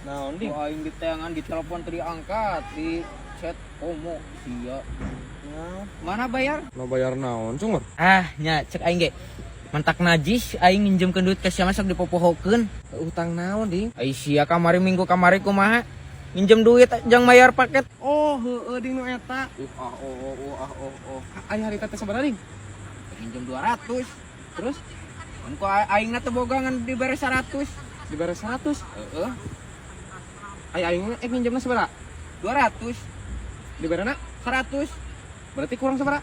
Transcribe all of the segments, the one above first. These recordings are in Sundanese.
Naon ding? Ku aing diteangan, ditelepon teu diangkat, di chat komo sia. Mana bayar? Mau bayar naon, Cungor? Ah, nya cek aing ge. Mantak najis aing nginjemkeun duit ka sia mah sok dipopohokeun. Utang naon, ding? Ai sia kamari minggu kamari kumaha? Nginjem duit jang bayar paket. Oh, heueuh ding nu eta. Ah oh oh oh ah oh oh. Ai harita teh sabaraha, ding? Nginjem 200. Terus Kan ku aingna teu boga ngan dibere 100. dibere 100. Heeh, Ai aing nginjemna sabaraha? 200, Diberena 100, berarti kurang sabaraha?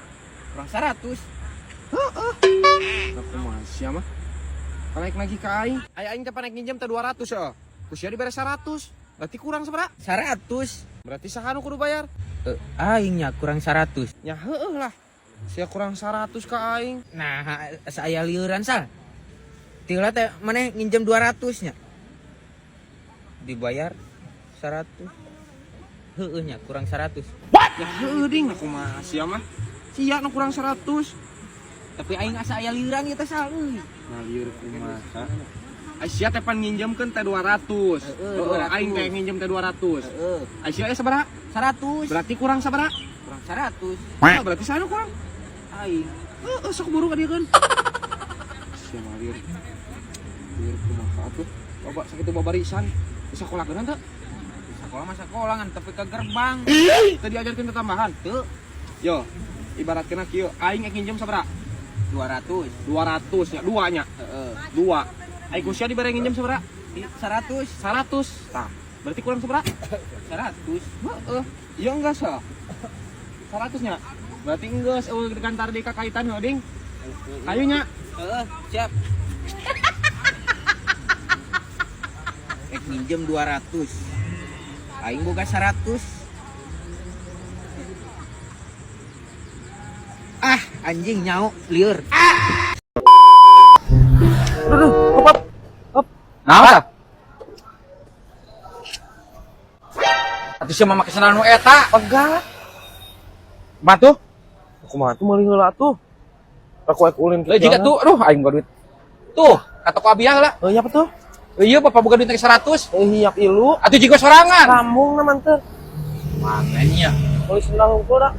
kurang 100. Nah, kumaha sia mah? Naik lagi ka aing. Ai aing teh pan naik nginjem teh 200 heeh. Ku sia dibere 100. Berarti kurang sabaraha? 100. Berarti saha nu kudu bayar? Aingnya kurang 100. Ya heueuh lah. Sia kurang 100 ka aing. Nah, saya liuran sal. Tila teh maneh nginjem 200 nya. Dibayar 100. Heueuh nya kurang 100. Ya heueuh ding, nah kumaha sia mah? Sia nu kurang 100. Tapi aing asa aya liuran ieu teh sal euy. Nah lieur kumaha? Ai sia teh pan nginjemkeun teh 200. Heeh, Heeh, 200. aing teh nginjem teh 200. Heeh, Ai sia aya sabaraha? 100. Berarti kurang sabaraha? Kurang 100. Nah, berarti saha nu kurang? Aing. Heeh, sok buru ka dieu keun. Sia mah lieur. Lieur kumaha atuh? Loba sakitu babarisan. Bisa sakolakeun teu? Sekolah mah sekolah ngan tapi ke gerbang. Teu diajarkeun tambahan. Teu Yo, ibaratkeun kieu, aing ek nginjem sabaraha? 200. 200 nya, dua nya. Heeh. Dua. Ai ku sia dibere nginjem sabaraha? 100. 100. Tah, berarti kurang sabaraha? 100. Heeh. Iya enggak sah. 100 nya. Berarti enggeus eueuh dikantar di kakaitan heuh ding. Hayu nya. Heeh, siap. Ek minjem 200. Aing boga 100. Ah, anjing nyau lieur. Nah, tah? Atuh sia mah make sandal nu eta. Pegat. Batu. Kumaha tuh meuli heula tuh. Aku ek ulin Leuh jiga tuh, aduh aing boga duit. Tuh, ka toko abiah heula. Oh iya apa tuh? Iya, bapak boga duit 100. Eh hiap ilu. Atuh jiga sorangan. Lambung na manter. Makanya. Meuli sendal hungkul dah.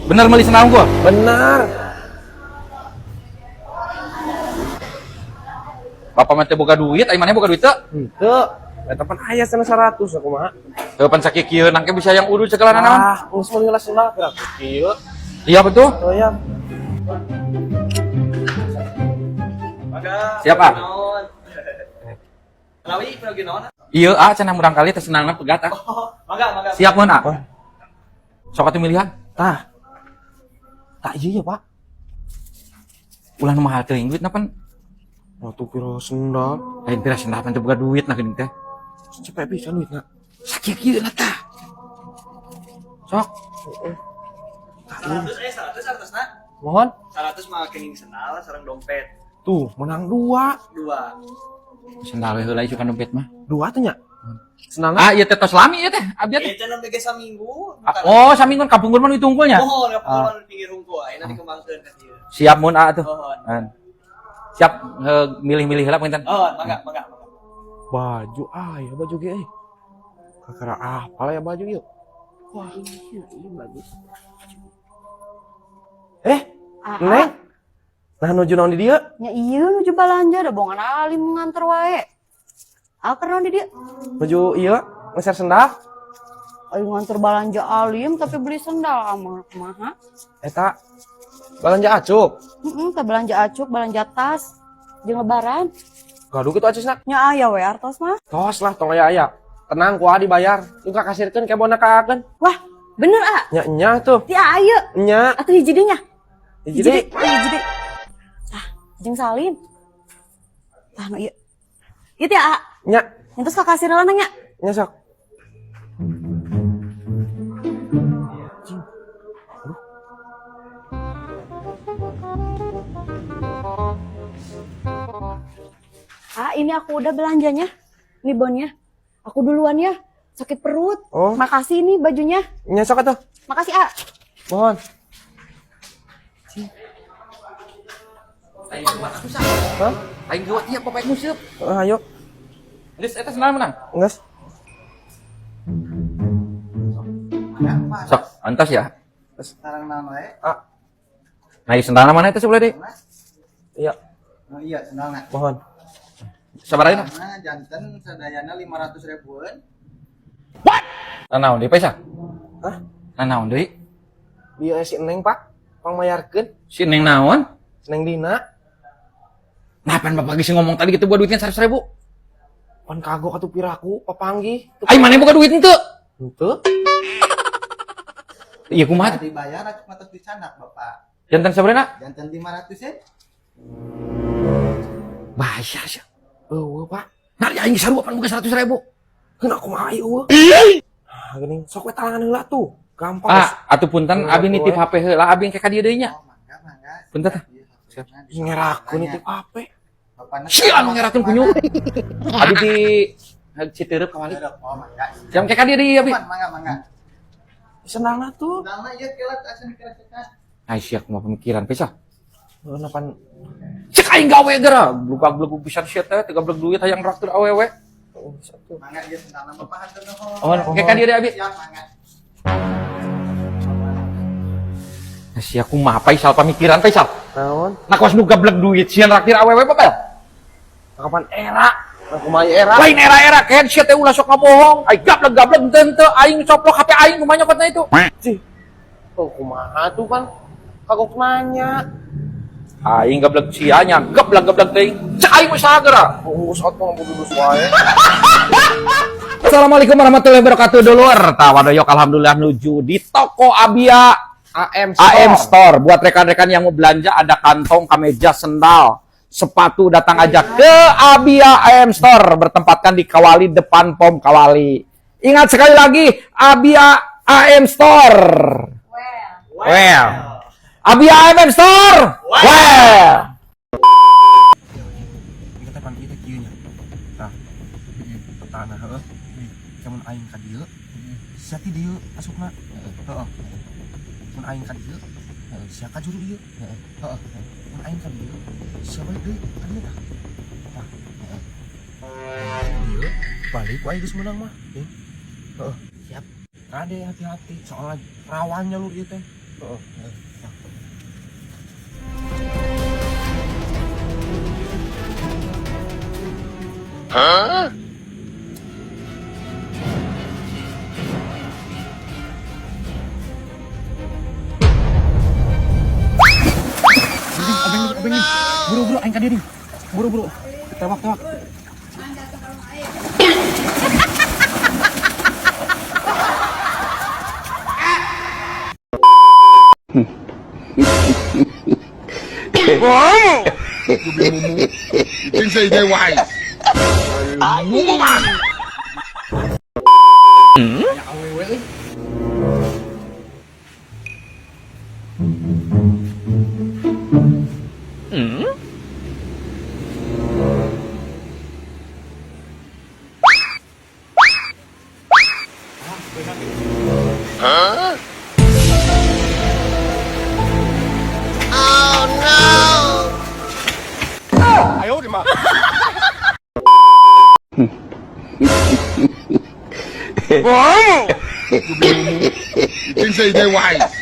Bener meuli sandal gua. Benar. Bapak mah teu boga duit, aing maneh boga duit teu? Henteu. Eta pan aya cenah 100 aku mah. Heuh pan sakieu nangke bisa yang urut segala naon. Ah, geus meuli heula sendal gerak kieu. Iya betul. Oh iya. Siap ah. Iya ah cenah murang kali teh senangna pegat ah. Mangga, mangga. Siap mun ah. Sok atuh milihan. Tah. Tah iya ya, Pak. Ulah nu mahal teuing duitna pan. Waktu pira sendal. Lain pira sendal pan teu boga duit nah geuning teh. Cepet pisan duitna. Sakieu na tah. Sok. 100 100 100 na. Mohon. 100 mah kenging sendal sareng dompet. Tuh, menang dua. Dua. Sendal we heula isukan dompet mah. Dua tuh nya. Sendalna Ah ieu teh tos lami ieu teh, abdi teh. Ieu cenah ge saminggu. Ah, oh, saminggu kapungkur mah nu tungkulnya. Mohon kapungkur di pinggir hungkul ayeuna dikembangkeun ka dieu. Siap mun ah tuh. Mohon. An. Siap milih-milih heula punten. Oh, mangga, mangga, mangga. Baju ah ya baju ge euy. Kakara apa lah ya baju yuk. Wah, iya, iya bagus. Eh, Ah, Neng. Nah nuju naon di dieu? Nya iya nuju balanja da bongan alim nganter wae. Ah keur naon di dieu? Nuju ieu ngeser sendal. Ayo nganter balanja alim tapi beli sendal ama kumaha? Eta balanja acuk. Heeh, teh belanja acuk, belanja tas jeung lebaran. Gaduh kitu acisna. Nya aya we artos mah. Tos lah tong aya aya. Tenang ku dibayar. Lu ka kasirkeun kebonna kaakeun. Wah, bener ah. Nya nya tuh. Ti aya. Nya. Atuh hiji deui nya. Hiji deui. Hiji deui. Tah, jeung salin. Tah nu ieu. Ieu teh ah. Nya. Entos ka kasir heula nya. Nya sok. Ah, ini aku udah belanjanya. Ini bonnya. Aku duluan ya. Sakit perut. Oh. Makasih ini bajunya. Nya sok atuh. Makasih, ah. Mohon. Aing geuwat atuh sah. Hah? Aing geuwat ieu bapak nguseup. Ayo. Geus eta sendal menang. Geus. Mangga, Pak. Sok, antos ya. Sareng naon wae? Ah, Nah, ieu sendalna mana itu sebelah deui? iya, Oh iya, sendalna. mohon. Sabaraha na? Nah, janten sadayana 500 ribuan. Nah, naon deui, Paisa? Hah? Nah, naon deui? Bieu si Neng, Pak. Pangmayarkeun. Si Neng naon? Neng Dina. Nah, pan bapak geus ngomong tadi gitu buat duitnya 100 ribu. Pan kagok atuh piraku papanggih. Ai mana boga duit henteu? Henteu. Iya kumaha? Dibayar atuh matos dicanak, Bapak. Janten sabaraha? Janten 500 ya. Bahaya sia. Eueuh, Pak. Nah, aing sarua pan boga 100 ribu. Keun aku mah ai eueuh. Ah, geuning sok we talangan heula tuh. Gampang. Ah, atuh punten abi nitip HP heula, abi engke ka dieu deui nya. Oh, mangga, mangga. Punten tah. Siap. Ngerakeun nitip HP. Bapakna Sia anu ngerakeun kunyuk. Abi di Citeureup kawali. Oh, mangga. Jam ke ka dieu deui abi. Mangga, mangga. Sendalna tuh. Sendalna ieu kelat asa dikeresekan. Ai sia kumaha pemikiran pisah. Heuh, pan Cek aing gawe geura, blugag-blugug pisan sia teh, teu gablek duit hayang traktir awewe. satu. Mangga ieu sendalna Bapak hatur nuhun. Oh, ke ka dieu deui abi. Siap, mangga. Nah, sia kumaha Paisal pamikiran Paisal. Naon? Nah, kawas nu gablek duit sia traktir awewe apa Pel? Kapan era? Nah, kumaha era? Lain era-era ken sia teh ulah sok ngabohong. Ai gablek-gablek henteu henteu aing coplok HP aing kumaha nyokotna itu. Cih. Oh, kumaha tuh pan? Kagok nanya. Aing gablek sia nya, gablek-gablek teuing. Cek aing usaha geura. Oh, saat mah dudus wae. Assalamualaikum warahmatullahi wabarakatuh dulur. Tawadoyok alhamdulillah nuju di toko Abia AM Store. AM Store. Buat rekan-rekan yang mau belanja ada kantong, kemeja, sendal, sepatu datang aja ke Abia AM Store bertempatkan di Kawali depan POM Kawali. Ingat sekali lagi Abia AM Store. Well. Abia AM Store. Well. Ieu teh pan ieu teh kieu nya. Tah. Tanah heueuh. Lamun aing ka dieu, sia ti dieu asupna. Heeh. Mun aing ka dieu, sia ka juru ieu. Heeh. Mun aing ka dieu, sia balik deui ka dieu tah. Tah. Dieu balik ku aing geus meunang mah. Heeh. Siap. Kade hati-hati soalnya rawan jalur ieu teh. Heeh. Tah. Abeng, buru-buru aing ka dieu nih. Buru-buru. Tewak, tewak. Think say they wise. Mumu man. Aya awewe euy. Think say they wise.